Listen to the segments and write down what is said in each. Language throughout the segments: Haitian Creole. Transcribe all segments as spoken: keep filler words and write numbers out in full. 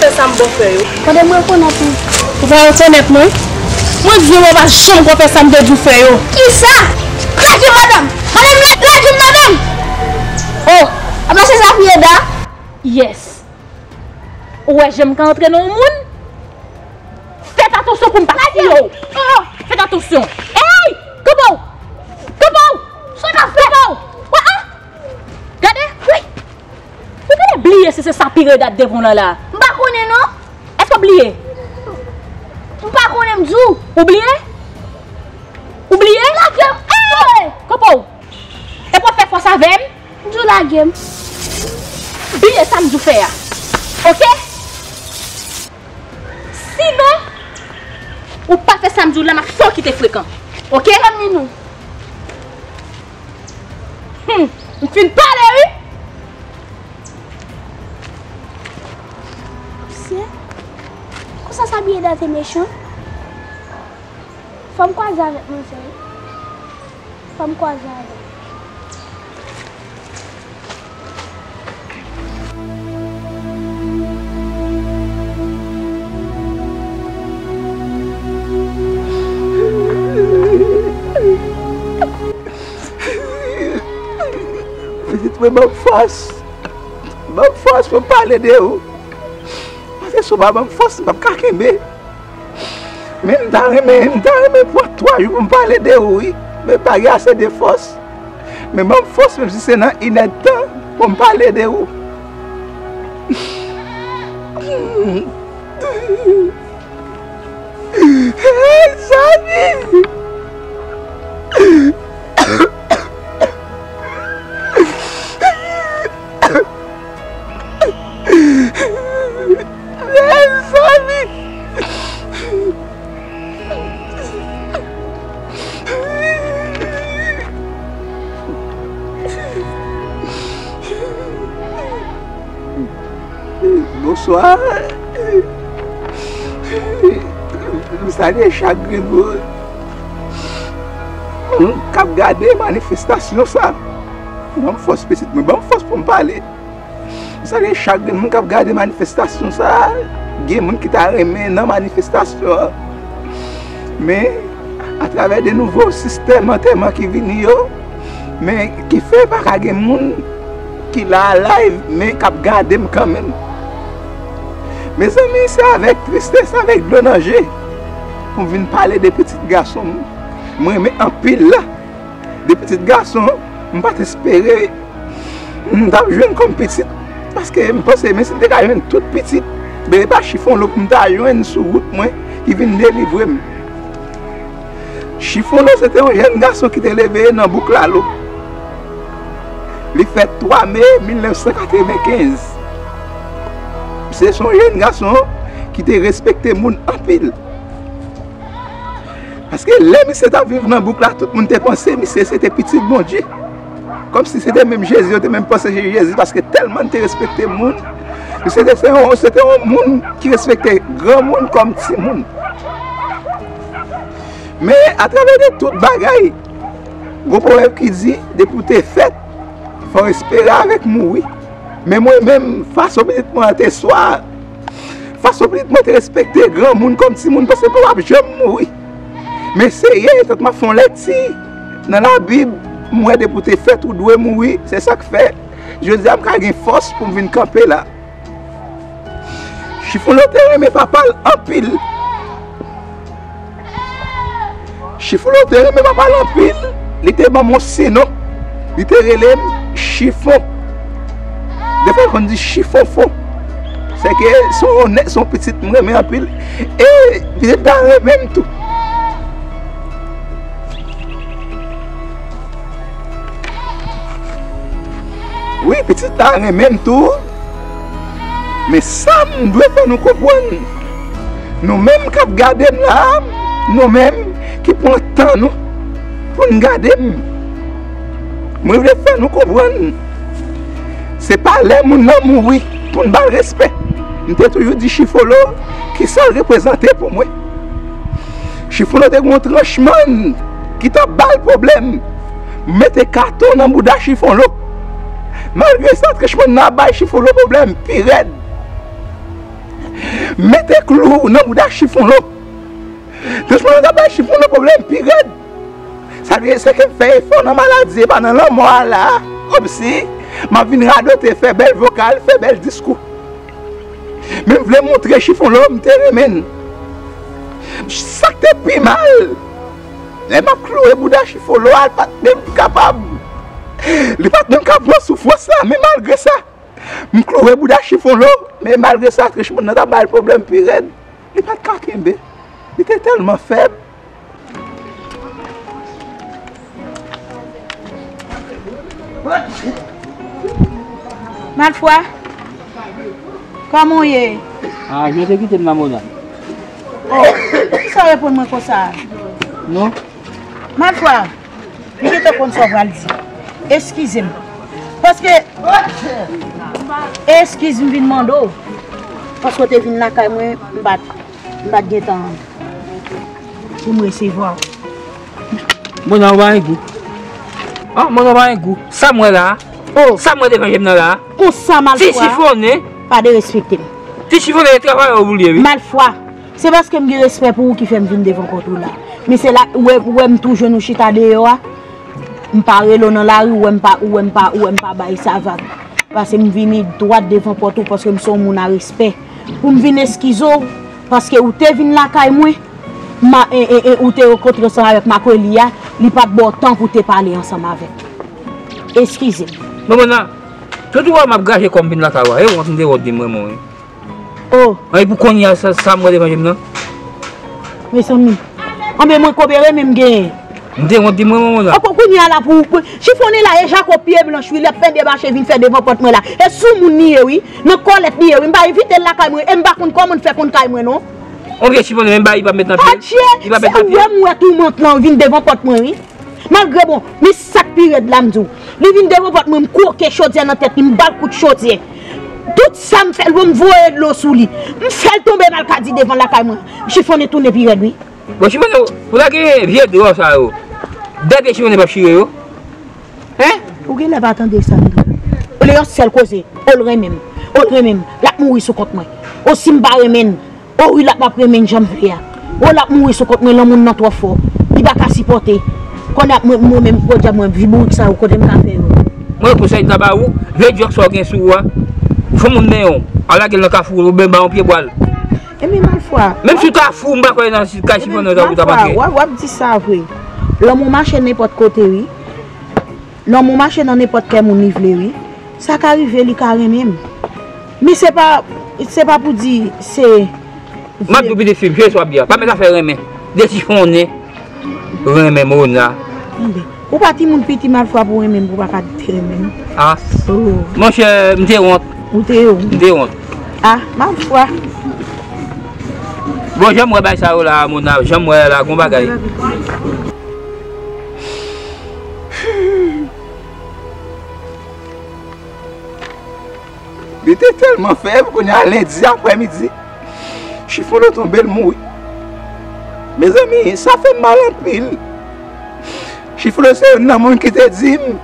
Sa m bon fè yo. Kote m rekonèt ou? Ou pa rekonèt mwen? Mwen di w pa janm konn fè sa m te di w fè yo. Kisa? Lage m, madanm! Madanm, la- lage m, madanm! Oh, apa se sa Pieda? Yes. Ou wè jan m ka antre nan yon moun? Fèt atansyon pou m pa tiye w. Oh, fèt atansyon. Ey! Kanpe w! Kanpe w! Sa w ka fè? Kanpe w! Wè, ah! Gade, wi! Ou genlè bliye si se sa Pieda t devan w lan la. M pa konnen non. Èske w bliye? M pa konnen, m di w. Ou bliye? Ou bliye? Lage m! Ey! Kanpe w! Epi w ap fè fòs avè m? M di w lage m. Bliye sa m di w fè a. Oke? Sinon, ou pa fè sa m di w la, m ap fè w kite frekan. Oke? Fè m ni nou. Hmm, m fin pale wi. Mesye, konsa sa Pieda te mechan? Fò m kwaze avèk manzè wi. Fò m kwaze avè l. Pitit mwen, ban m fòs. Ban m fòs pou m pale de ou. Paske si w pa ban m fòs, m p ap ka kenbe. Men m ta renmen, m ta renmen pran twa jou pou m pale de ou, wi. Men pa gen ase de fòs. Men ban m fòs, menm si se nan inèdtan, pou m pale de ou. Hey, zanmi! Mezanmi! Bonswa. M salye chak grenn moun k ap gade manifestasyon sa. Ban m fòs, pitit mwen, ban m fòs pou m pale. M salye chak grenn moun k ap gade manifestasyon sa a. Gen moun ki ta renmen nan manifestasyon an. Men, atravè de nouvo sistèm antèman ki vini yo, men ki fè pa ka gen moun ki la a live, men k ap gade m kanmenm. Mezanmi, se avèk tristès, avèk dlo nan je, pou m vin pale de pitit gason m, mwen renmen anpil la. De pitit gason, m pa t espere m t ap jwenn kòm pitit. Paske m panse, men si m te ka jwenn tout pitit, men e pa Chifonlo pou m ta jwenn sou wout mwen ki vin delivre m. Chifonlo se te yon jèn gason ki te leve nan bouk Lalo. Li fèt twa me mil nèf san katrevenkenz. Se, se yon jèn gason ki te respekte moun anpil. Paske lè misye t ap viv nan bouk la, tout moun te panse misye se te pitit Bondye. Kòmsi se te menm Jezi, yo te menm panse se Jezi, paske tèlman li te respekte moun. Misye te se yon, se te yon moun ki respekte granmoun kòm timoun. Men, atravè de tout bagay, gon pwovèb ki di, depi w te fèt, fò w espere avèk mouri. Men mwen menm, fason pitit mwen an te swa, fason pitit mwen te respekte granmoun kòm timoun, paske pou w ap janm mouri. Men Seyè, tank m ap fè yon lèkti nan Labib, m wè depi w te fèt, ou dwe mouri. Se sa k fè, jodi a, m ka gen fòs pou m vin kanpe la. Chifonlo te renmen papa l anpil. Chifonlo te renmen papa l anpil, li te ban m yon sinon, li te rele m Chifon. Defwa l konn di Chifonfon. Sèke se yon nèg, se yon pitit m renmen anpil, e li te ta renmen m tou. Wi, pitit la renmen m tou. Men sa m dwe fè nou konprann, nou menm k ap gade m la a, nou menm ki pran tan nou pou n gade m, mwen vle fè nou konprann, se pa lè moun nan mouri pou n ba l respè. M te toujou di Chifonlo kisa l reprezante pou mwen. Chifonlo te gen yon tranch mòn ki t ap ba l pwoblèm. M mete katon nan bouda Chifonlo. Malgre sa, tranch mòn nan ap bay Chifonlo pwoblèm pi rèd. Mete klou nan bouda Chifonlo. Franchman, nan bay Chifonlo pwoblèm pi rèd. Sa vle di se ke m fè efò nan maladi, e pa nan lanmò a la. Kòmsi m ap vin radote, fè bèl vokal, fè bèl diskou. Men m vle montre Chifonlo m te renmen l. Sa k te pi mal, lè m ap kloure bouda Chifonlo a, li pa t menm kapab. Li pa t menm ka pran soufrans la, men malgre sa, m kloure bouda Chifonlo, men malgre sa, Chifonlo nan ta bay pwoblèm pi rèd. Li pa t ka kenbe. Li te tèlman fèb. Malfwa, kòman w ye? Ah, jan w te kite m la, Mona. Oh, poukisa w reponn mwen konsa? Non. Malfwa, m gentan konn sa w pral di. Eskize m. Paske, eskiz m vin mande w. Paske w te vin lakay mwen, m pa t, m pa t gentan pou m resevwa w. Mona, ou pa gen gou. Ah, Mona, ou pa gen gou. Sa m wè la a? Oh. Sa m wè devan je m nan la a? Konsa, Malfwa. Ti Chifonnen. Pa derespekte m. Ti Chifonnen, se travayè w li ye, wi. Malfwa. Se paske m gen respè pou ou ki fè m vin devan pòt ou la. Men se la, ou wè, ou wè m tou jwenn ou chita deyò a. M pa rele w nan lari, ou wè m pa, ou wè m pa, ou wè m pa bay sa vag. Paske m vini dwat devan pòt ou paske m se yon moun a respè. Pou m vin eskize w, paske ou te vin lakay mwen, ma, e, e, e, ou te rankontre ansanm avèk Makweli a, li pa t ba w tan pou te pale ansanm avèk. Eskize m. Manman nan, tout ou wè m ap gaje kò m vin lakay ou a, e wont m te wont vin mwen mwen. Oh. Ay, pou kounye a, sa, sa m wè devan je m nan. Mezanmi. Anben, mwen konbyen renmen m genyen? M te wont di mwen, manman la. Ankò kounye a la pou, pou Chifonnen la, e Jacob pye blanch wi, l ap pede mache vin fè devan pòt mwen la. E soumoun li ye wi, nan kòlèt li ye wi, m pa envite l lakay mwen, e m pa konn kòman l fè konn kay mwen non. On vye Chifonnen, menm bagay li pa met nan pye l. Adje, li pa met nan pye l. Se wè m wè toumant lan vin devan pòt mwen wi. Malgre bon, men sa k pi rèd la m di w. Li vin devan pòt mwen, m kwoke chodyè nan tèt li, m ba l kout chodyè. Tout sa m fè l, bon, m voye dlo sou li. M fè l tonbe malkadi devan lakay mwen. Chifonnen tounen pi rèd wi. Bon, Chifonnen, ou ta gen vye dra sa yo. Dèyè Chifonnen p ap chire yo. Hein? Ou genlè pa tande sa m di w. Ou le yon sèl koze, o l renmen m. O l renmen m. L ap mouri sou kont mwen. O si m pa renmen l. O wi, l ap, m ap renmen l jan m vle a. O l ap mouri sou kont mwen, lanmou l nan twò fò. Li pa ka sipòte. Kounye a mwen, mwen menm, podyab mwen, vi bourik sa yo, kote m ka fè yo? Mwen konsèy m ta ba ou, vye djòk sa w gen sou ou a, fò moun men w, al lage l nan kafou, oubyen ba yon pye bwal. Ebyen Malfwa. Menm si w ta fou, m pa kwè nan kay Chifonnen sa ou ta manke. W ap, w ap di sa vre. Lanmou mache nenpòt kote wi. Lanmou mache nan nenpòt kè moun li vle wi. Sa ka rive li ka renmen m. Men se pa, se pa pou di se. M ap di w pitit fi m, se sa w ap di a. Pa met afè renmen. De Chifonnen renmen Mona. Tande. Ou pa timoun piti Malfwa pou renmen m, pou pa ka te renmen m. Ah. Oh. Monchè, m te wont. Ou te wont. M te wont. Ah, Malfwa. Bon, jan m wè bagay sa yo la, Mona, jan m wè la, gon bagay. Li te tèlman fèb, kounye a lendi aprèmidi, Chifonlo tonbe, l mouri. Mezanmi, sa fè m mal anpil. Chifonlo se youn nan moun ki te di m,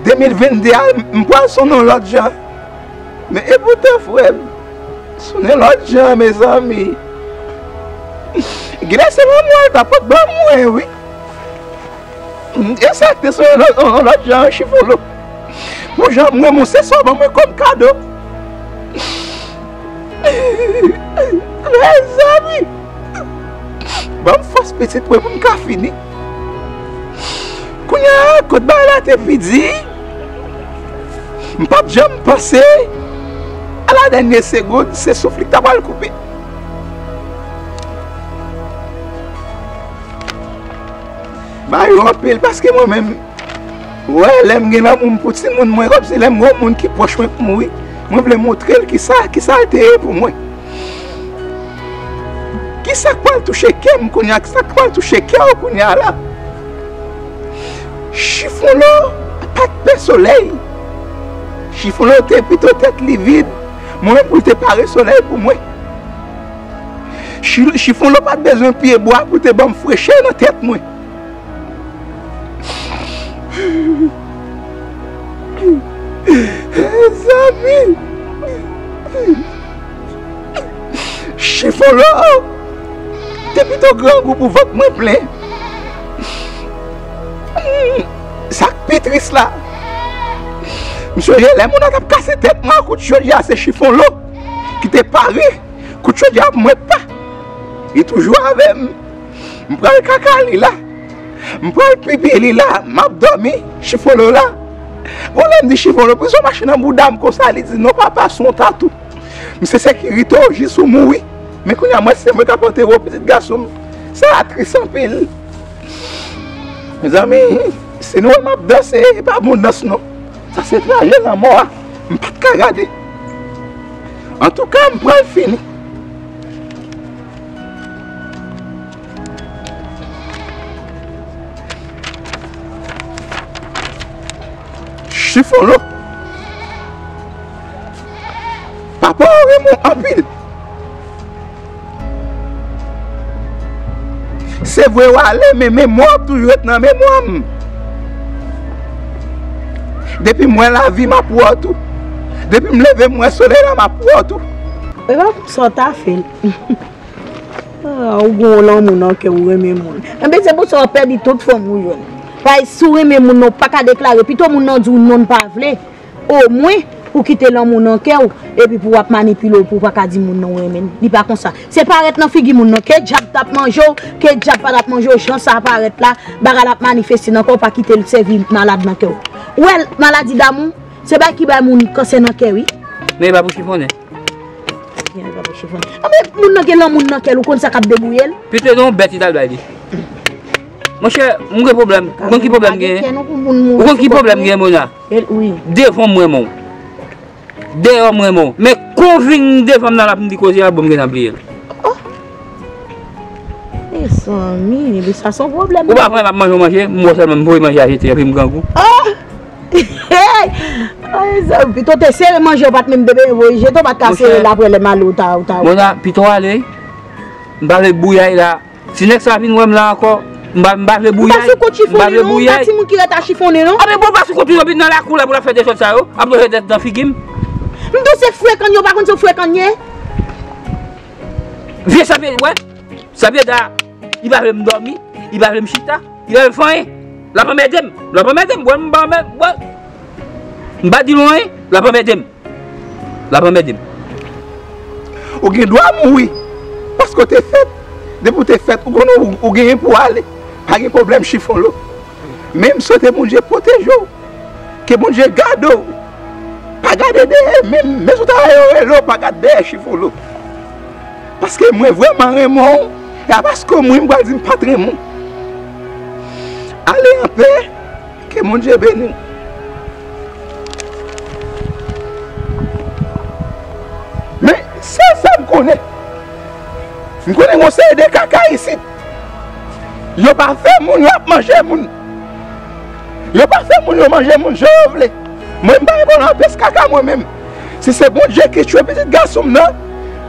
de mil vennde a, m pral sonnen yon lòt jan. Men epoutan, frè m, sonnen lòt jan, mezanmi. Genlè se lanmou a l pa pot ban mwen, wi. E sa k te sonnen yon lòt jan, Chifonlo. Pou jan m renmen w, se sa w ban mwen kòm kado. Mezanmi. Ban m fòs pitit mwen pou m ka fini. Kounye a, kot bagay la te pi di, m p ap janm panse, a la dènye segonn, se souf li k ta pral koupe. Bagay yo anpil, paske mwen menm, wè, lè m gen lanmou m pou timoun mwen, kòmsi lè m wè yon moun ki pwòch mwen k mouri, mwen vle montre l kisa, kisa l te ye pou mwen. Kisa k pral touche kè m kounye a? Kisa k pral touche kè w kounye a la? Chifonlo pa t pè solèy. Chifonlo te pito tèt li vid. Mwen menm pou l te pare solèy pou mwen. Chi-, Chifonlo pa t bezwen pye bwa pou l te ban m frechè nan tèt mwen. Mezanmi! Lo, te pito grangou pou vant mwen plen. Hmm, sa k pi tris la, m sonje lè moun nan t ap kase tèt mwen ak kout chodyè, se chifon lo ki te pare kout chodyè pou mwen pa. Li toujou avè m. M pral kaka li la. M pral pipi li la. M ap dòmi. Chifon lo la. Bon, lè m di chifon lo, prizon mache nan bouda m konsa, li di, "Non, papa, se yon tatou." M se sekirite w jis ou mouri. Men kounye a, mwen, se mwen k ap antere w, pitit gason m. Sa a tris anpil. Mezanmi, si nou wè m ap danse, e pa bon dans non. Sa se traje lanmò a. M pa t ka gade. Antouka, m pral fini. Chifon lo. Papa w renmen w anpil. Se vre w ale, men memwa w ap toujou ret nan memwa m. Depi m wè lavi, m ap wè w tou. Depi m leve, m wè solèy la, m ap wè w tou. E pa pou sa w ta fè l. Ah, ou gon lanmou nan kè w, ou renmen moun. Enben, se pou sa w ap pèdi tout fanm ou jwenn. Paske si w renmen moun nan, ou pa ka deklare. Pito moun nan di w non, l pa vle. Omwen, pou kite lanmou nan kè w, epi pou w ap manipile w, pou w pa ka di moun nan w renmen l. Li pa konsa. Se parèt nan figi moun nan. Ke dyab t ap manje w, ke dyab pa t ap manje w, jan sa parèt la, bagay la ap manifeste nan kò w, pa kite l sèvi malad nan kè w. Ou wè, maladi damou, se bagay ki bay moun kansè nan kè, wi. Men e pa pou chifonnen. Gen pa pou chifonnen. Anben, moun nan gen lanmou nan kè l, ou konn sa k ap debouye l? Pito non, bèt li t al bay li. Monchè, m gen pwoblèm. Ou konn ki pwoblèm m genyen? Ou konn ki pwoblèm m genyen, Mona? Devan m renmen w. Deyò m renmen w. Men kon vin devan m nan l ap di koze a, bon, m gentan bliye l. Oh! Mezanmi, men sa se yon pwoblèm. Ou pa pran l ap manje w manje, m wè sèlman m voye manje a jete, epi m grangou. Oh! Ay, sa, pito te sere manje, ou pa t menm te bezwen voye jete, ou pa t ka sere l apre lè m ale, ou ta, ou ta. Mona, pito ale, m pa vle bouyay la. Si nèg sa vin wè m la ankò, m pa, m pa vle bouyay. M pa sou kont chifonnen non, m pa timoun ki rete a chifonnen non. Anben bon, pa sou kont ou, yo vin nan lakou la pou l ap fè dezòd sa yo, ap voye dèt nan figi m. M di w se frekan yo, pa konn se frekan ye. Vye sapye, wè. Sapyeda, li pa vle m dòmi, li pa vle m chita, li pa vle m fè anyen. L ap anmède m, l ap anmède m, wè m pa anmède, wè. M pa di l anyen, l ap anmède m. L ap anmède m. Ou gen dwa mouri, paske w te fèt. Depi w te fèt, ou konnen ou, ou genyen pou w ale. Pa gen pwoblèm, chifon lo. Men m swete Bondye pwoteje w. Ke Bondye gade w. Pa gade dèyè, men, men sou ta yo rele w, pa gade dèyè, chifon lo. Paske mwen vrèman renmen w, e a paske w mouri m pral di m pa t renmen w. Ale anpè, ke Bondye beni w. Men, sèl sa m konnen, m konnen gon seri de kaka isit. Yo pa fè moun, yo ap manje moun. Yo pa fè moun, yo manje moun jan yo vle. Mwen, m pa gen pwoblèm ak pyès kaka mwen menm. Si se Bondye ki tchwe pitit gason m nan,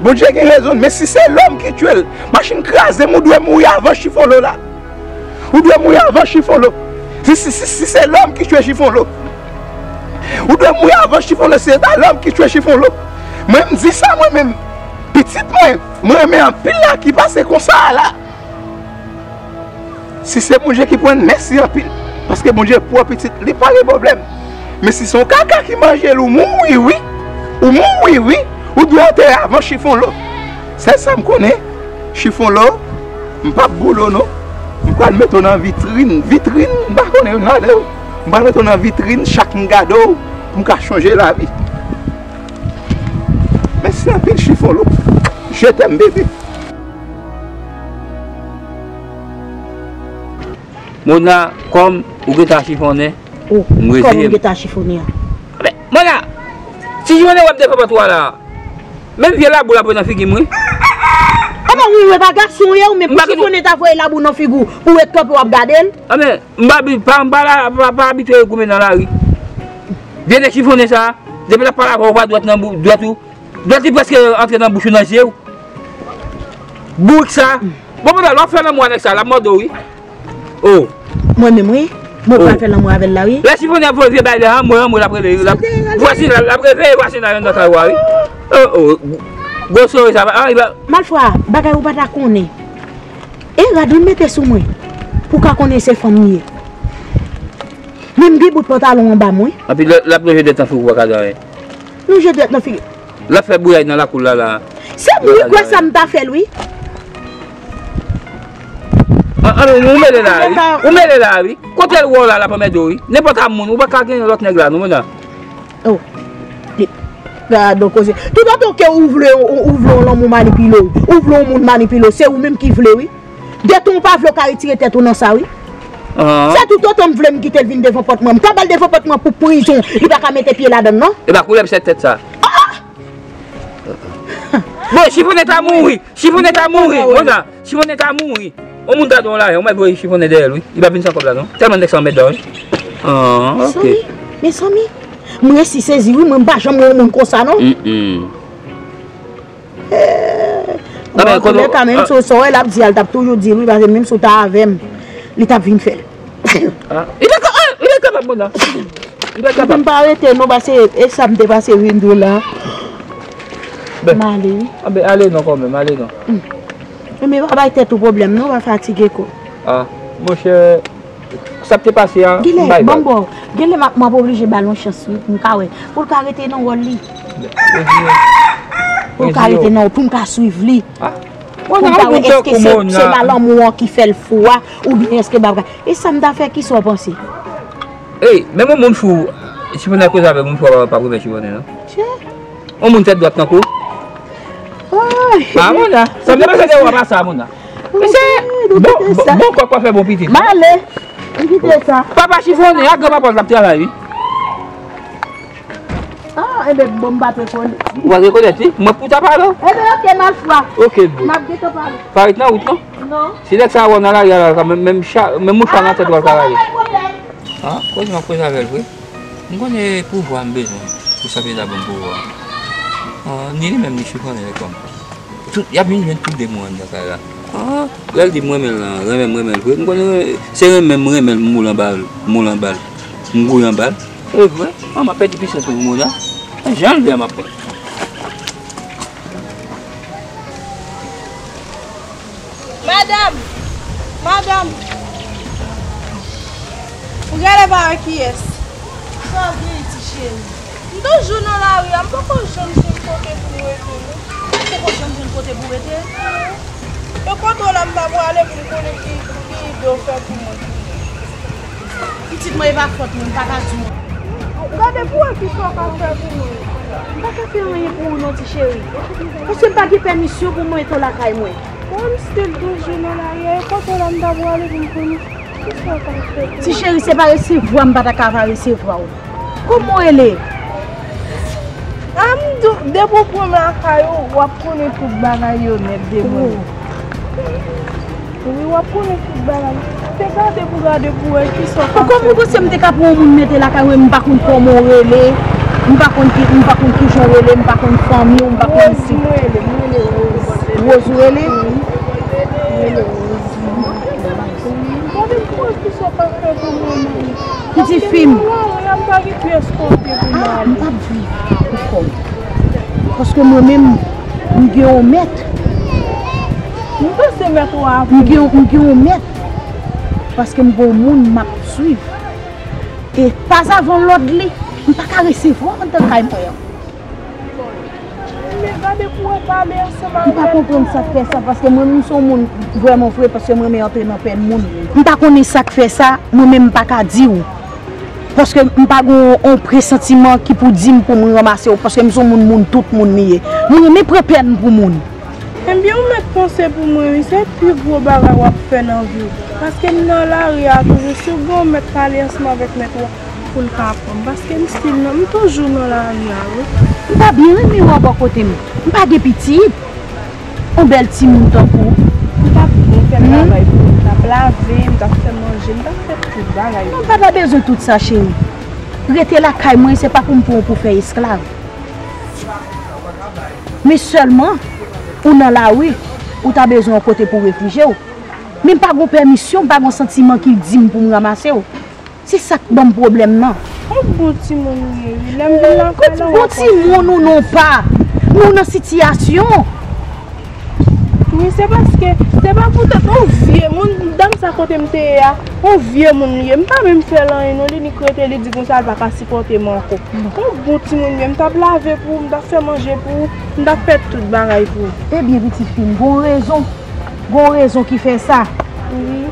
Bondye gen rezon l. Men si se lòm ki tchwe l, machin kraze m, ou dwe mouri avan chifon lo la. Ou dwe mouri avan chifon lo. Si, si, si, si se lòm ki tchwe chifon lo, ou dwe mouri avan chifon lo. Si se ta lòm ki tchwe chifon lo. Mwen, m di sa mwen menm. Pitit mwen, mwen renmen anpil la ki pase konsa a la. Si se Bondye ki pran l, mèsi anpil. Paske Bondye pran pitit li, pa gen pwoblèm. Men si se yon kaka ki manje l, ou mouri wi. Ou mouri wi. Ou dwe antere avan chifon lo. Sèl sa m konnen, chifon lo, m p ap boule w non. M pral mete w nan vitrin. Vitrin, m pa konnen nan de w. M pral mete w nan vitrin, chak m gade w, pou m ka chanje lavi. Mèsi anpil, chifon lo. Je t'aime, bebe. Mona, kòm ou gentan chifonnen, oh, m rete kòm m gentan chifonnen an. Men, Mona, si jounen w ap defann patwa la, menm vye labou l ap nan figi m wi. Anben wi, wi, pa gason w ye, ou menm pou chifonnen ta voye labou nan figi w, pou w ret kanpe w ap gade l. Anben, m pa, pa, pa, pa, pa abitye goumen nan lari. Vye nèg chifonnen sa, depi l ap pale avè w, ou pa dwèt nan bou-, dwèt ou, dwèt li prèske antre nan bouch ou, nan je w. Bourik sa. Bon, bon, lè w ap fè lanmou a nèg sa, l ap mòde w wi. Oh. Mwen menm wi. Mwen pral fè lanmou avè l la wi. Lè chifonnen ap voye vye bay la, anmwe, anmwe, l ap rele, l ap, vwasin la, l ap reveye vwasin la nan kay ou a wi. Oh, oh. Gwo sore sa, ah, li pa. Malfwa, bagay ou pa ta konnen. E rad ou mete sou mwen. Pou ka konnen se fanm li ye. Menm gen bout pantalon anba mwen. Anpi l ap lonje dwèt nan figi w pa ka di anyen. Lonje dwèt nan figi. L ap fè bouyay nan lakou la la. Se mwen kwè sa m ta fè l wi. An, an, ou mele la wi. Ou mele la wi. Kote l wè w la l ap anmède w wi. Nenpòt a moun, ou pa ka genyen lòt nèg la non mona. Oh. Li, gadon koze. Toutotan ke ou vle, ou, ou vle yon lanmou manipile w, ou vle yon moun manipile w, se ou menm ki vle wi. Detan ou pa vle w ka retire tèt ou nan sa wi. Se toutotan m vle m kite l vin devan pòt mwen. M ka ba l devan pòt mwen pou prizon. Li pa ka mete pye ladann non. E pa koulèb sèt tèt sa. Bon, chifonnen ta mouri. Chifonnen ta mouri. Mona, chifonnen ta mouri. On moun ta di yon la, yon mèt voye chifonnen dèyè l wi. Li pa vin san kòb la non. Tèlman nèg sa anmèdan wi. Ah, ok. Mezanmi, mezanmi. Mwen resi sezi wi, mwen m pa janm wè yon moun konsa non. Mm, mm. Antouka menm si w sa wè l ap di a, l t ap toujou di l wi, paske menm si w ta avè m, li t ap vin fè l. Ah, li pa ka, ah, li pa kapab mona. Li pa kapab. M pa rete non, paske e sa m te pase vin di w la. M ale wi. Anben ale non kanmenm, ale non. Men pa bay tèt ou pwoblèm non, pa fatige kò. Ah, monchè, sa k te pase a, m bay bal. Genlè m ap, m ap oblije ba l yon chans wi, pou m ka wè. Pou l ka rete nan wòl li. Pou l ka rete nan wòl, pou m ka swiv li. Pou m ka wè èske se, se pa lanmou an ki fè l fou a, oubyen èske bagay. E sa m ta fè, kisa w panse? Ey, menm yon moun fou, chifonnen koze avè moun fou a p ap remèt chifonnen non. Yon moun tèt dwat tankou w. Ah, mona. Sa m te panse de ou a pa sa, mona. Mesye, bon, bon, bon kòk pa fè bon pitit. M ale. M kite sa. Papa chifonnen a, granpapa l t ap travay wi. Ah, enben, bon, m pa t rekonèt. Ou pa t rekonèt wi? Mwen pou ta pale w. Enben, ok, malfwa. Ok, bon. M ap gentan pale. Pa ret nan wout non. Non. Si nèg sa wè w nan lari a la, menm, menm cha-, menm mouchwa nan tèt ou al ka rale. Ah, koze m ap koze avè l vre. M konnen pouvwa m bezwen pou sa peyi la ban m pouvwa. Ah, ni li menm ni chifonnen lè kòm. Tout, y ap vin jwenn tout de mwen anndan kay la. Ah, lè l di m renmen l lan, renmen m renmen l vre. M konnen se renmen m renmen l, m moul anba l, m moul anba l. M gouye anba l. E vre, ah, m ap pèdi pisans pou moun la. Jan l vle m ap pran. Madanm! Madanm! Ou genlè pa wè kiyès. Sa w genyen, ti cheri? M toujou nan lari a, m poko janm jwenn kote pou m rete, non. Ou poko janm jwenn kote pou w rete? E kote w la m ta prale pou m konnen ki, ki ide w fè pou mwen. Pitit mwen, e pa fòt mwen, m pa ka di w. Gade pou wè kisa w ka fè pou mwen. M pa ka fè anyen pou ou non, ti cheri. Paske m pa gen pèmisyon pou m rete lakay mwen. Bon, m still toujou nan lari a, e kote w la m ta prale pou m konnen kisa w ka fè pou mwen. Ti cheri, se pa resevwa m pa ta ka pa resevwa w. Kòman w rele? A, m di w, depi w pran m lakay ou, w ap konnen tout bagay yo nèt de mwen. Wi, w ap konnen tout bagay. Te gade pou gade pou wè kisa w ka fè. Kòman w panse m te ka pran yon moun mete lakay mwen, m pa konn kòman w rele, m pa konn ki, m pa konn kijan w rele, m pa konn fanmi w, m pa konn si. Woz mwen rele, mwen rele Woz. Woz ou rele? Wi, mwen rele Woz. Wi, gade pou wè kisa w ka fè pou mwen menm. Piti fi m. Paske m nan lari a, m pa gen pyès kote pou m ale. Ah, m p ap viv pou kò m. Paske mwen menm, m gen yon mèt. M panse mèt ou a. M gen, m gen yon mèt. Paske m gen yon moun m ap swiv. E pazavan lòd li, m pa ka resevwa w anndan kay mwen an. Men gade pou wè pale ansanm avè l. M pa konprann sa k fè sa, paske mwen menm m se yon moun vrèman vre, paske m renmen antre nan pèn moun. M pa konnen sa k fè sa, mwen menm m pa ka di w. Paske m pa gen yon, yon presantiman ki pou di m pou m ranmase w, paske m se yon moun, moun tout moun li ye. M renmen pran pèn pou moun. Ebyen, ou mèt panse pou mwen, wi, se pi gwo bagay w ap fè nan vi w. Paske m nan lari a toujou, si w gen yon mèt, pale ansanm avèk mèt ou a pou l ka pran m. Paske m still nan, m toujou nan lari a, wi. M ta byen renmen wè w bò kote m. M pa gen pitit. Yon bèl timoun tankou w. M t ap byen fè travay pou ou, m t ap lave, m t ap fè manje, m t ap fè tout bagay. Non, m pa ta bezwen tout sa, cheri. Rete lakay mwen, se pa pou m pran w pou fè esklav. Men sèlman, ou nan lari, ou ta bezwen yon kote pou w refijye w. Men m pa gen pèmisyon, m pa gen santiman ki di m pou m ranmase w. Se sa k ban m pwoblèm nan. Yon bon timoun ou ye, wi. Lè m vin lakay la, w ap bon timoun ou non pa. Men w nan sitiyasyon. Wi, se paske, se pa poutèt yon vye moun, dam sa kote m te ye a, yon vye moun li ye. M pa menm fè l anyen non, li nik rete, li di konsa l pa ka sipòte m ankò. Yon bon timoun li ye, m t ap lave pou ou, m t ap fè manje pou ou, m t ap fè tout bagay pou ou. Ebyen, pitit fi m, gon rezon. Gon rezon ki fè sa. Wi.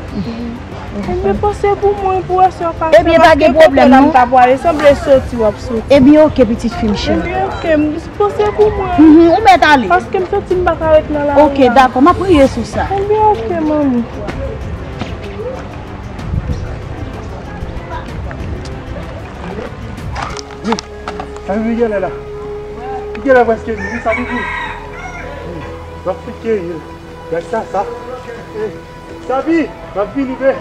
Ebyen, panse pou mwen, pou wè si w ap pase. Ebyen, pa gen pwoblèm, non. Paske kote la m ta pwale, sanble soti w ap soti. Ebyen, oke, pitit fi m cheri. Ebyen, oke, m, panse pou mwen. Mhm, ou mèt ale. Paske m santi m pa ka ret nan lari a. Oke, dakò, m ap priye sou sa. Ebyen, oke, manmi. Sa vini genlè la. Li genlè prèske vini, sa vini. W ap fike ye. Gad sa, sa. Sabi, m ap vini, be.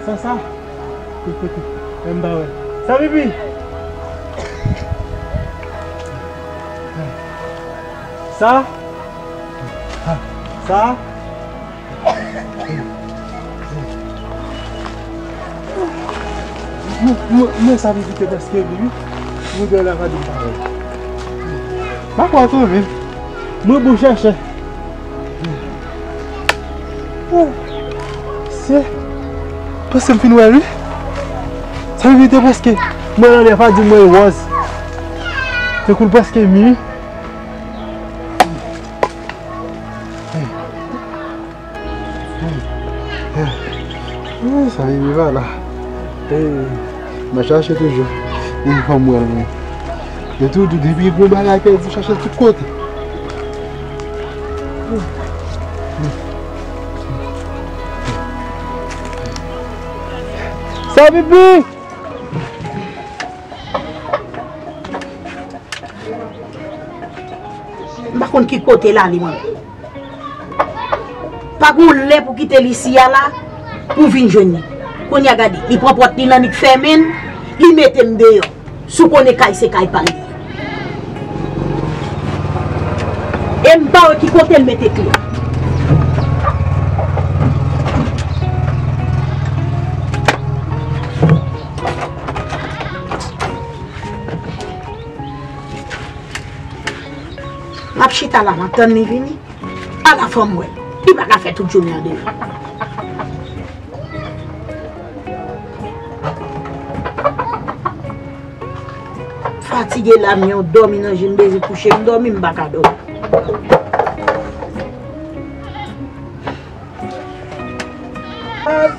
Sa, sa. Kote, kote? M pa wè. Sa, Bibi? Sa? Sa? Mwen, mwen, mwen sa vizite prèske li, wi. Mwen gen la pa di m pa wè. M pa kwè tou, men. Mwen bon chèchè. Se, panse m fin wè l, wi. Sa vizite prèske. Mwen nan lè pa di mwen wòz. Se kou l prèske mi, wi. Sa rive pa la. M a chache toujou. Yon fanm wè l mwen. Yo toujou di depi gon bagay pèdi, chache l tout kote. Sa pipi! M pa konn ki kote l ale, mwen. Pa gen yon lè pou kite l isi a la, pou vin jwenn li. Kounye a gade, li pran pòt li nan nik fèmen l, li mete m deyò. Si w konnen kay se kay pa l li ye. E m pa wè ki kote l mete kle. M ap chita la, m ap tann li vini. Ala fanm wè, li pa ka fè tout jounen an deyò. Fatige la, m yon dòmi nan je m, bezwen kouche, m dòmi, m pa ka dòmi.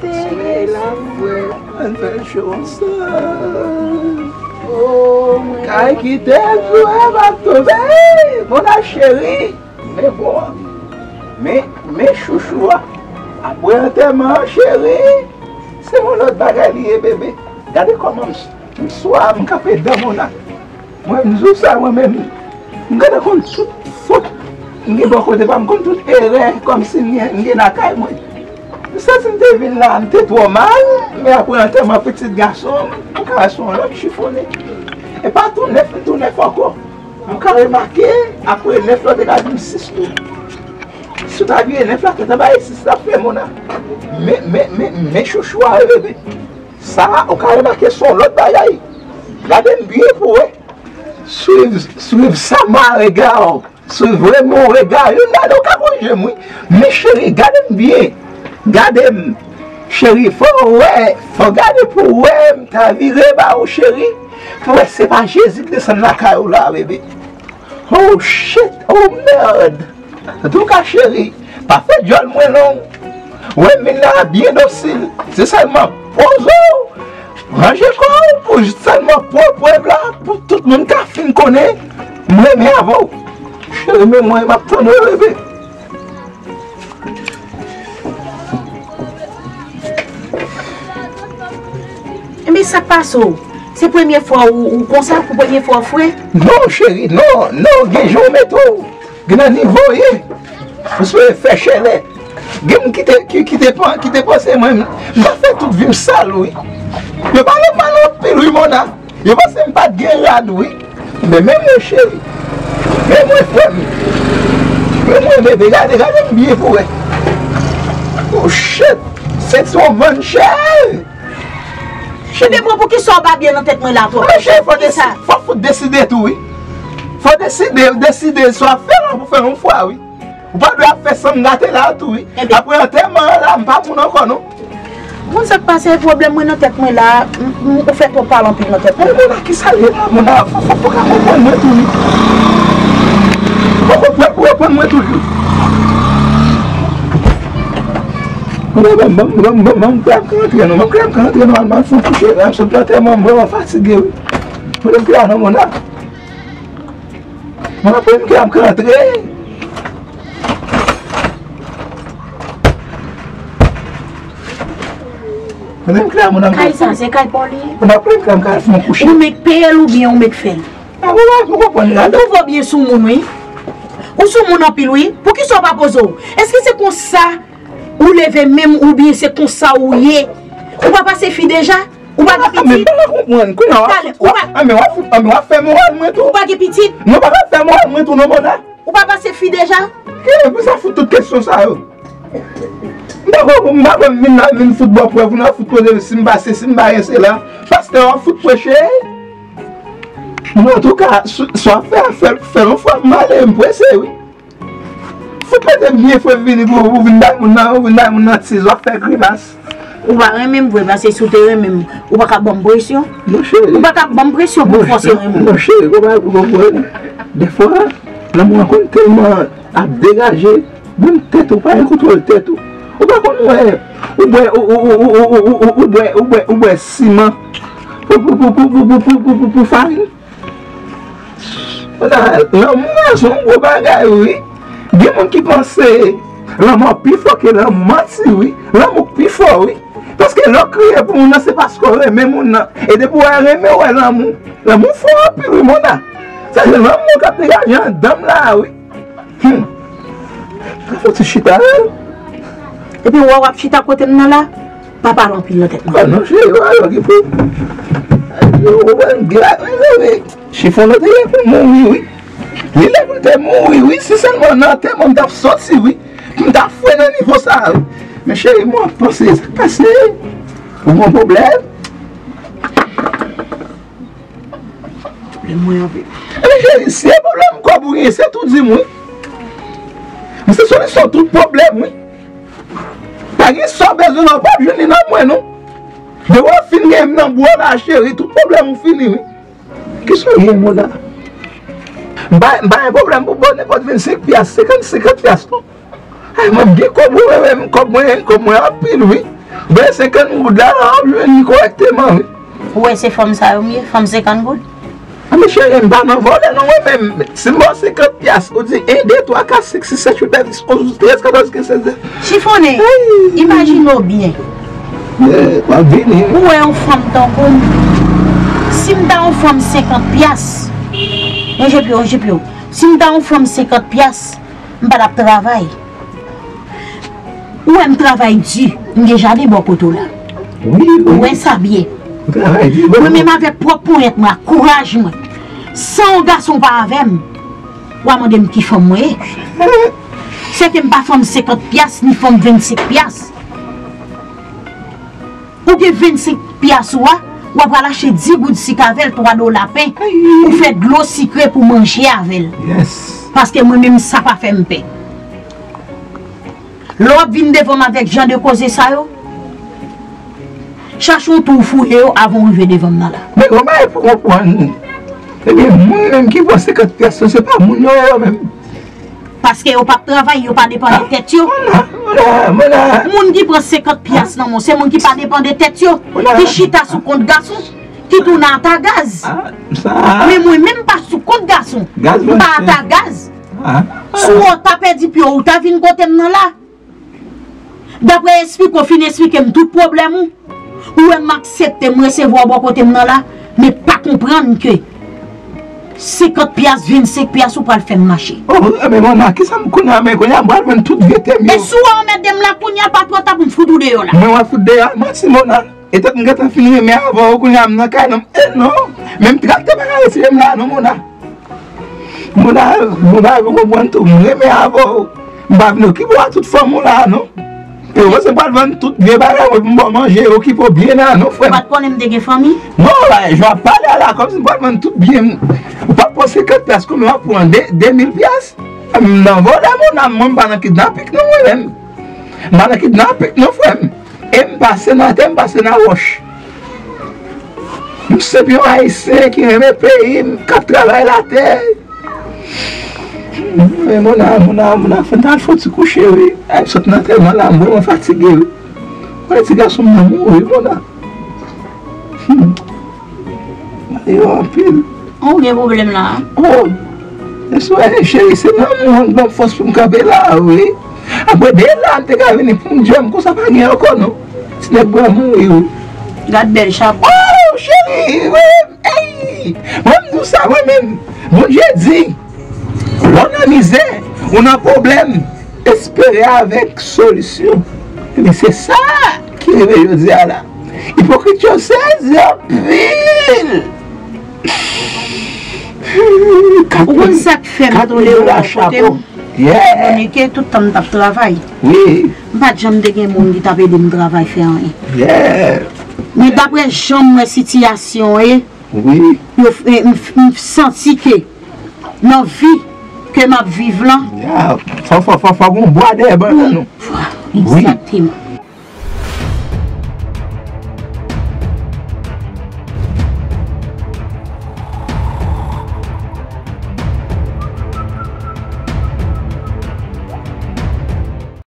Solèy la fre, ann fè cho ansanm. Kay kite l fre, m ap tonbe. Mona cheri, men bon an. Men, men chouchou a. Apre antèman an, cheri, se yon lòt bagay li ye, bebe. Gade kòman m, m swa, m kanpe dan Mona. Mwen, m di w sa, mwen menm, m gentan konn tout fot m gen bò kote pa m, m konn tout erè kòmsi m gen, m gen lakay mwen. M santi m te vin la, m te twò mal, men apre antèman pitit gason m, m ka wè se yon lòt chifone. E pa tou nèf, m tou nèf ankò. M ka remake, apre nèf la, w te ka di m sis tou. Si w ta vire nèf la, tèt anba e sis la, frè Mona. Men, men, men, men chouchou a, bebe. Sa, ou ka remake se yon lòt bagay. Gade m byen pou wè. Swiv, swiv sa ma rega w. Swiv vrèman rega. Youn ladan w ka korije m, wi. Men cheri, gade m byen. Gade m. Cheri, fò w wè. Fò w gade pou w wè. M ta vire ba ou, cheri. Pou w wè se pa Jezi k desann lakay ou la, bebe. Oh, shit. Oh, merde. Antouka, cheri, pa fè djòl mwen long. Wè m vin la byen dosil. Se sèlman poze w, ranje kò w pou sèlman pran prèv la, pou tout moun ka fin konnen m renmen avè w. Cheri, men mwen, m ap tann ou, bebe. Ebyen, sa k pase w? Se premye fwa ou, ou konsa, pou premye fwa w fre? Non, cheri, non, non, gen jan w mete w. Gen nan nivo w ye. Ou swe fè chelè. Gen moun ki te, ki, ki te, pan- ki te panse mwen, m pa fè tout vi m sal, wi. Yo pale m mal anpil, wi, Mona. Yo panse m pa t gen rad, wi. Men, men mwen, cheri. Men mwen, frè m. Mwen bebe, gade, gade m byen pou wè. Oh shit! Sèks ou vann chè! Cheri, bon, poukisa w pa byen nan tèt mwen la twòp? Mwen cheri, fò desi- fò fout deside tou, wi. Fò deside, deside sa w ap fè la pou fè yon fwa, wi. Ou pa dwe ap fè san m gate la tou, wi. Apre antèman an la, m pa moun ankò, non. Ou konn sa k pase, pwoblèm mwen nan tèt mwen la, m- m- ou fè twòp pale anpil nan tèt mwen. Mona, kisa l ye la, Mona? Fò, fò, fò ka konprann mwen tou, wi. Fò, fò, fò, fò konprann mwen tou, wi. Mona, ban m, ban m, ban m, ban m, ban m krèm ka antre, non. Ban m krèm ka antre, non, al, al fè yon kouche, la, m sot nan antèman, m vrèman fatige, wi. Mona, m krèm, non, Mona. Mwen ap pran m ka antre. Mwen menm kla, mwen ap Kay sa, se kay pa w li ye? Mwen ap pran m ka fè yon kouche. Ou mèt peye l oubyen ou mèt fè l? A, mwen pa konprann la. Ou vo byen sou moun, wi. Ou sou moun anpil, wi. Poukisa w pa poze w? Èske se konsa ou leve menm oubyen se konsa ou ye? Ou pa pase fi deja? Ou pa gen pitit? A, men m pa konprann. Kounye a w ap fout, w ap, a, men w ap fout, a, men w ap fè moral mwen tou. Ou pa gen pitit? Non, w pa ka fè moral mwen tou, non, Mona. Ou pa pase fi deja? Ki pou sa fout tout kesyon sa yo? M pa konprann, m pa konn vin la, vin fout bò prèv, ou nan fout koze, si m pase, si m pa gen sela. Pastè w ap fout preche. Men antouka, si, si w ap fè, fè, fè yon fwa m ale, m prese, wi. Fout mete byen fre vini pou ou vin bay moun nan, ou vin bay moun nan tiz, w ap fè grimas. Ou pa renmen m vre, paske si w te renmen m, ou pa ka ban m presyon. Monchè. Ou pa ka ban m presyon pou fòse renmen m. Monchè, ou pa konprann. Defwa, lanmou an konn tèlman ap degaje, menm tèt ou pa gen kontwòl tèt ou. Ou pa konn wè, ou bwè, ou, ou, ou bwè, ou bwè, ou bwè siman pou, pou, pou farin. Mona, lanmou a se yon gwo bagay, wi. Gen moun ki panse lanmou pi fò ke lanmou. Manti, wi. Lanmou pi fò, wi. Paske lè w kriye pou moun nan, se paske w renmen moun nan. E depi w wè renmen, w wè lanmou. Lanmou fò anpil, wi, Mona. Sa se lanmou k ap degaje anndan m la, wi. Hmm. Sa fò ti chita, wi. Epi w wè w ap chita kote m nan la, pa pale anpil nan tèt mwen. A non, cheri, w alò ki pou. Ou wè m glak, wi, wi. Chifon nan te lè pou mouri, wi. Li lè pou l te mouri, wi. Si sèlman nan antèman m t ap soti, wi. M t ap fre nan nivo sa, wi. Men cheri, mwen panse sa k pase. Ou gon pwoblèm? Pwoblèm mwen anpil. Ebyen, cheri, si e pwoblèm kòb ou gen, se tou di m, wi. M se solisyon tout pwoblèm, wi. Pa gen sa w bezwen nan, w p ap jwenn li nan mwen, non. Depi w fin gen m nan bwo la, cheri, tout pwoblèm ou fini, wi. Kisa w gen, Mona? M pa, m pa gen pwoblèm pou ba w nenpòt vennsenk pyas, senkant, senkant pyas, non. Ay, mwen gen kòb, wi, mwen menm, kòb mwen, kòb mwen anpil, wi. Vennsenk goud la, w ap jwenn li kòrèkteman, wi. Ou wè se fanm sa yo m ye, fanm senkant goud? A, men cheri, m pa nan vòlè, non, mwen menm. Si m ba w senkant pyas, ou di en, de, twa, kat, senk, sis, sèt, uit, nèf, dis, onz, douz, trèz, katòz, kenz, sèz, dizèt. Chifonnen, imajine w byen. Eh, m ap vini. Ou wè yon fanm tankou m, si m ta yon fanm senkant pyas, yon jepyo, yon jepyo. Si m ta yon fanm senkant pyas, m pa t ap travay. Ou wè m travay di, m gen jaden bò kote w la. Wi, wi. Ou wè sa byen. Ou travay di, wi. Mwen menm avèk pwòp ponyèt mwen, ak kouraj mwen, san yon gason pa avè m, w a mande m ki fanm mwen ye. Sèke m pa fanm senkant pyas, ni fanm vennsenk pyas. Ou gen vennsenk pyas ou a, w ap al achte dis goud sik avè l, twa dola pen, ou fè dlo sikre pou manje avè l. Paske mwen menm sa pa fè m pè. Lè w ap vin devan m avèk jan de koze sa yo, chache yon twou w fouye yo avan w rive devan m nan la. Men yon bagay pou konprann. Ebyen, moun menm ki pran senkant pyas yo, se pa moun yo ye yo menm. Paske yo p ap travay, yo pa depann de tèt yo. Moun ki pran senkant pyas nan men w, se moun ki pa depann de tèt yo, ki chita sou kont gason, ki tounen ata gaz. Men mwen menm, m pa sou kont gason. M pa ata gaz. Si w ta pèdi pye w, ou ta vin kote m nan la. Daprè esplike w fin esplike m tout pwoblèm ou, ou wè m aksepte m resevwa w bò kote m nan la, men pa konprann ke senkant pyas, vennsenk pyas ou pral fè m mache. Oh, men manman, kisa m kounye a, men kounye a m pral vann tout vye tè m yo. E si w anmède m la kounye a, pa twò ta pou m fout ou deyò la. Mwen w ap fout deyò, manti Mona. E tèt m gentan fin renmen avè w, kounye a m nan kay nan m. E non, menm traktè pa ka retire m la non, Mona. Moun a, moun a, ou konprann tou, m renmen avè w. M pa vin okipe w a tout fanm ou la, non. E ou panse m pral vann tout vye bagay mwen pou m ba w manje, okipe w byen la, non, frè m. Ou pa t konnen m te gen fanmi? Non, la, jan w ap pale a la, kòmsi m pral vann tout byen m. Ou pa t pran senkant pyas, kòman w ap pran de, de mil pyas? M nan vòlè, mon âme, mwen, m pa nan kidnapik, non, mwen menm. M pa nan kidnapik, non, frè m. E m pa senatè, m pa sena wòch. M senp yon Ayisyen ki renmen peyi m, k ap travay latè. Men mona, mona, mona, fò n t al fouti kouche, wi. Ay, m sot nan antèman la, m vrèman fatige, wi. Wè, ti gason m nan mouri, mona. Hmm. Yo anpil. Ou gen pwoblèm la? Oh, e sou, eh, cheri, se lanmou an k ban m fòs pou m kanpe la, wi. Apre de la, m te ka vini pou m di w, m konsa pa gen ankò, non. Ti nèg bwa mouri, wi. Gad bèl chapo. Oh, cheri, wi. Ey! Mwen, m di w sa, mwen menm. Bondye di, lè w nan mizè, ou nan pwoblèm, espere avèk solisyon. Ebyen, se sa ki rive jodi a la. Ipokrit yo sezi anpil. Ou konn sa k fè m tolere w bò kote m? Yeah. Monike, tout tan m t ap travay. Wi. M pa t janm te gen moun ki t ap ede m travay fè anyen. Yeah. Men daprè jan m wè sitiyasyon ye, wi, yo f- eh, m f- m santi ke nan vi ke m ap viv lan, yeah, fò, fò, fò, fò gon bwa dèyè bannann nou. Wi. Egzakteman.